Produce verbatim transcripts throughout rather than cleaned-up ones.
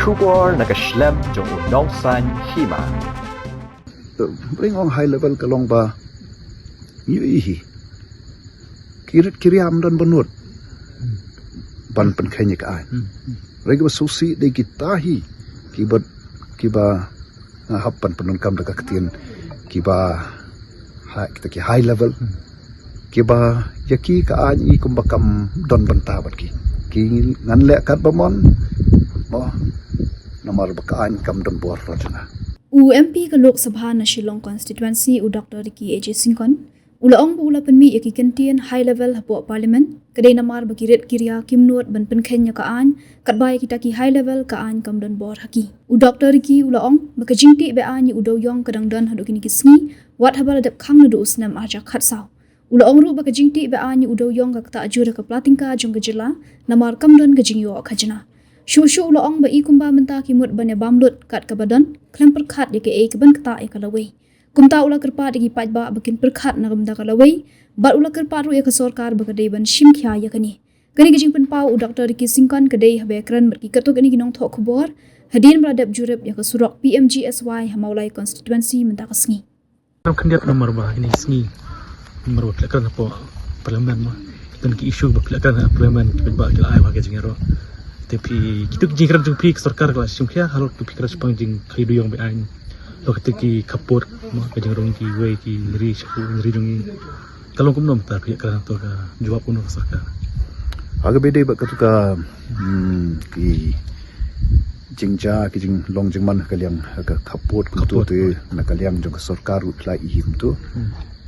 Khubor na ka shlem jong u Nongsaiñ Hima. Ring ong high level ka long ba ngi ïohi hi. Ki rit ki riam don bynriew ban pynkheiñ ïa ka aiñ. Ring ba susi dei kita hi kiba kiba nga hap ban pyndonkam da ka ktien kiba ha kita ki high level. Kiba ïa ki ka aiñ i kumba kam don bynta bad ki. Ki ngan leh kat ba mon mo namar ba ka aiñ kam don bor rot na. U M P ka Lok Sabha na Shillong Constituency u Doctor Ricky A J Syngkon u la ong ba u la pynmih ïa ki kyntien high level hapoh Parliament ka dei namar ba ki rit ki ria kim nud ban pynkheiñ ïa ka aiñ katba ïa kita ki high level ka aiñ kam don bor ha ki. U Doctor Ricky u la ong ba ka jingtih be-aiñ ïa u dewïong ka dang don haduh kine ki sngi wat haba la dep khang naduh u snem ar hajar khatsaw. U la ong ruh ba ka jingtih be-aiñ ïa u dewïong ka ktah jur ha ka pla tyngka jong ka jylla namar kam don ka jingïoh khajna. Shuh shuh u la ong ba i kumba mynta ki mut ban ïa bam lut kat kaba don khlem pyrkhat ïa kaei kaban ktah ïa ka lawei. Kumta u la kyrpad ïa ki paidbah ba kin pyrkhat na ka bynta ka lawei bad u la kyrpad ruh ïa ka sorkar ba ka dei ban shim khia ïa kane. Kane ka jingpynpaw u Doctor Ricky Syngkon ka dei haba ïakren bad ki katto katne ki nongthoh khubor hadien ba la dep jurip ïa ka surok P M G S Y ha Mawlai Constituency mynta ka sngi. Kam khyndiat namar ba kine ki sngi namar ba ki la kren hapoh Parliament ma. Don ki issue ba ki la kren ha Parliament ki paidbah ki la ai ba ka jingïaroh. Te phi kitu ki jingkren jong phi ka sorkar ka la shim khia halor tu phi kren shaphang jingkheiñ dewïong be-aiñ. Lo kata ki khaput ma ka jingrung kiwei ki ri shapoh ri jong ngi. Ka long kumno mynta phi ïakren to ka jubab kumno ka sorkar. Ha kaba ïadei bad katu ka, hmm, ki jingjia ki jinglong jingman ka liang ka khaput kumtu te na ka liang jong ka sorkar ruh phi la i hi kumtu.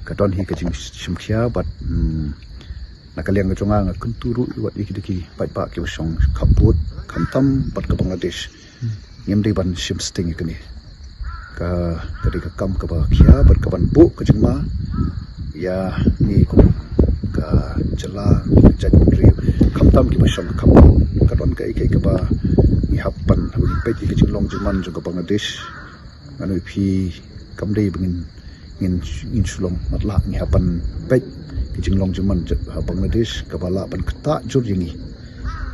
Ka don hi ka jingshim khia bad, hmm, na ka liang ka jong nga nga kyntu ruh wat ïa ki dei ki paidbah kiba shong khaput khamtam bad ka Bangladesh. Ngim dei ban shim sting ïa kane. Ka ka dei ka kam kaba khia bad kaban buh ka jingma ïa ngi kum ka jylla ka jaitbynriew khamtam kiba shong khaput. Ka don kaei kaei kaba ngi hap ban peit ïa ka jinglong jingman jong ka Bangladesh. Ngan ong ïa phi kam dei ba ngin ngin ngin shu long matlah ngi hap ban peit ka jinglong jingman jong ka Bangladesh kaba lah ban ktah jur ïa ngi.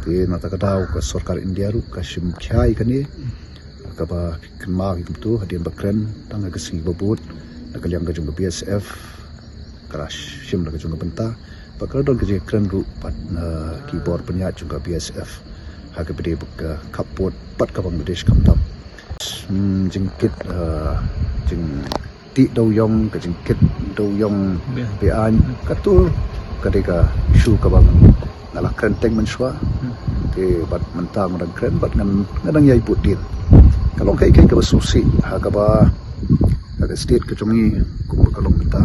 Te na kata ka daw ka sorkar India ruh ka shim khia ïa kane. Kaba kynmaw hi kumtu hadien ba kren tang ha ka sngi ba bud na ka liang ka jong ka B S F. Ka la shim na ka jong ka bynta ba ka la don ka jingkren ruh bad na ki bor pynïaid jong ka B S F ha kaba ïadei bad ka khaput bad ka Bangladesh khamtam. Hmm, jingkit, eh, jingtih dewïong, ka jingkit dewïong be-aiñ. Katu ka dei ka issue kaba nga la kren teng mynshuwa. Te bad mynta nga dang kren bad ngan, nga dang ïai bud dien. Ka long kaei kaei kaba sngewsih ha kaba ha ka state ka jong ngi kumba ka long mynta.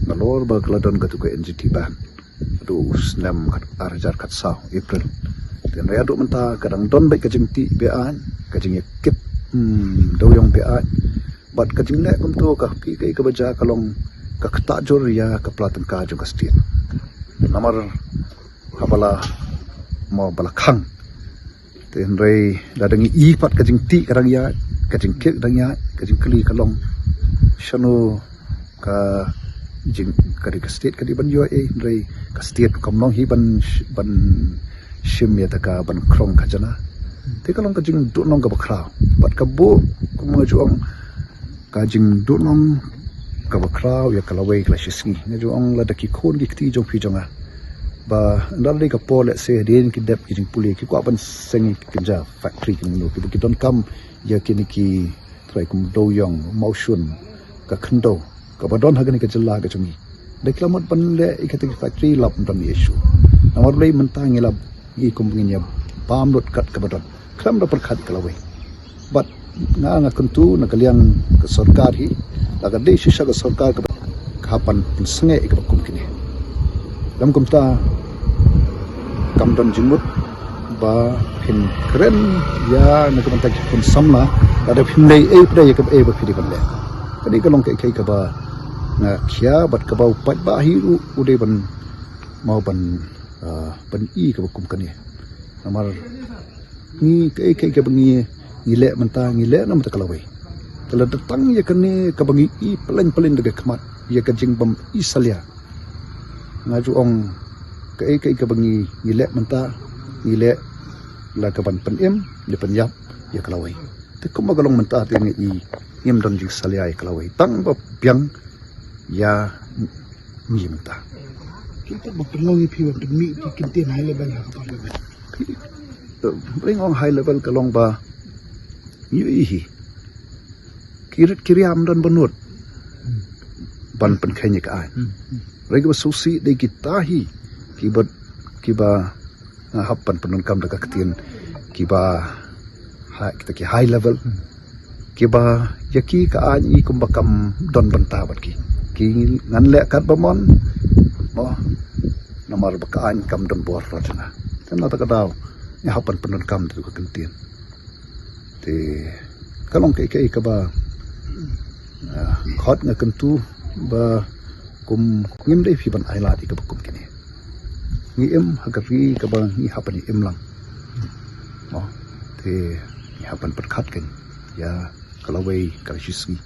Nalor ba ka la don katu ka N G T ban haduh u snem ar hajar khatsaw April. Te hynrei haduh mynta ka dang don beit ka jingtih be-aiñ, ka jingïakit, hmm, dewïong be-aiñ. Bad ka jingleh kumtu ka phi kaei kaba jia ka long ka ktah jur ïa ka pla tyngka jong ka state. Namar haba la mo ba la khang. Te hynrei lada ngi i pat ka jingtih ka dang ïaid, ka jingkit ka dang ïaid, ka jingkylli ka long shano ka jing ka dei ka state ka dei ban ïoh ei hynrei ka state kam long hi ban sh- ban shim ïa ta ka ban krong khajna. Te ka long ka jingduhnong kaba khraw bad ka buh kum nga ju ong ka jingduhnong kaba khraw ïa ka lawei ka la shisngi. Nga ju ong lada ki khun ki kti jong phi jong nga ba ynda la dei ka por lehse hadien ki dep ki jingpule ki kwah ban seng ki kynja factory ki mano kiba ki donkam ïa kine ki trai kum dewïong, mawshun, ka khyndew kaba don ha kane ka jylla ka jong ngi. Da ki la mut ban leh ïa kata ki factory lap don issue. Namar balei mynta ngi la ngi kum ngin ïa bam lut kat kaba don. Khlem da pyrkhat ka lawei. Bad nga nga kyntu na ka liang ka sorkar hi la ka dei shisha ka sorkar kaba ka hap ban pynsangeh ïa kaba kum kine. Lem kumta kam don jingmut ba phin kren ïa na ka bynta ki khun samla lada phin leh ei pdei ïa kaba ei ba phi dei ban leh. Ka dei ka long kaei kaei kaba nga khia bad kaba u paidbah hi ruh u dei ban mo ban ah, ban i kaba kum kane. Namar ngi kaei kaei kaba ngi ngi leh mynta ngi leh na mynta ka lawei. Te lada tang ïa kane kaba ngi i pyllein pyllein da ka khmat ïa ka jingbym i salia. Nga ju ong kaei kaei kaba ngi ngi leh mynta ngi leh la ka ban pynim ne pyniap ïa ka lawei. Te kumba ka long mynta te ngi i ngim don jingsalia ïa ka lawei tang ba biang ïa ngi mynta. Kita ba pynlong ïa phi ban pynmih ki kyntien high level ha ka parliament. Phi, eh, ring ong high level ka long ba ngi i hi. Ki rit ki riam don bynrut ban pynkheiñ ïa ka aiñ. Re kiba sngewsih dei kita hi kiba, kiba nga hap ban pyndonkam da ka ktien kiba ha kita ki high level. Kiba ïa ki ka aiñ i kumba kam don bynta bad ki. Ki ngan leh katba mon. Mo, namar ba ka aiñ kam don bor rajana. Te na ta ka daw nga hap ban pyndonkam da ka ktien. Te ka long kaei kaei kaba, ah, khot nga kyntu ba kum ngim dei phi ban ailad ïa kaba kum kine. Ngi im ha ka ri kaba ngi hap ban im lang. Mo, te ngi hap ban pyrkhat kein ïa ka lawei ka shisngi.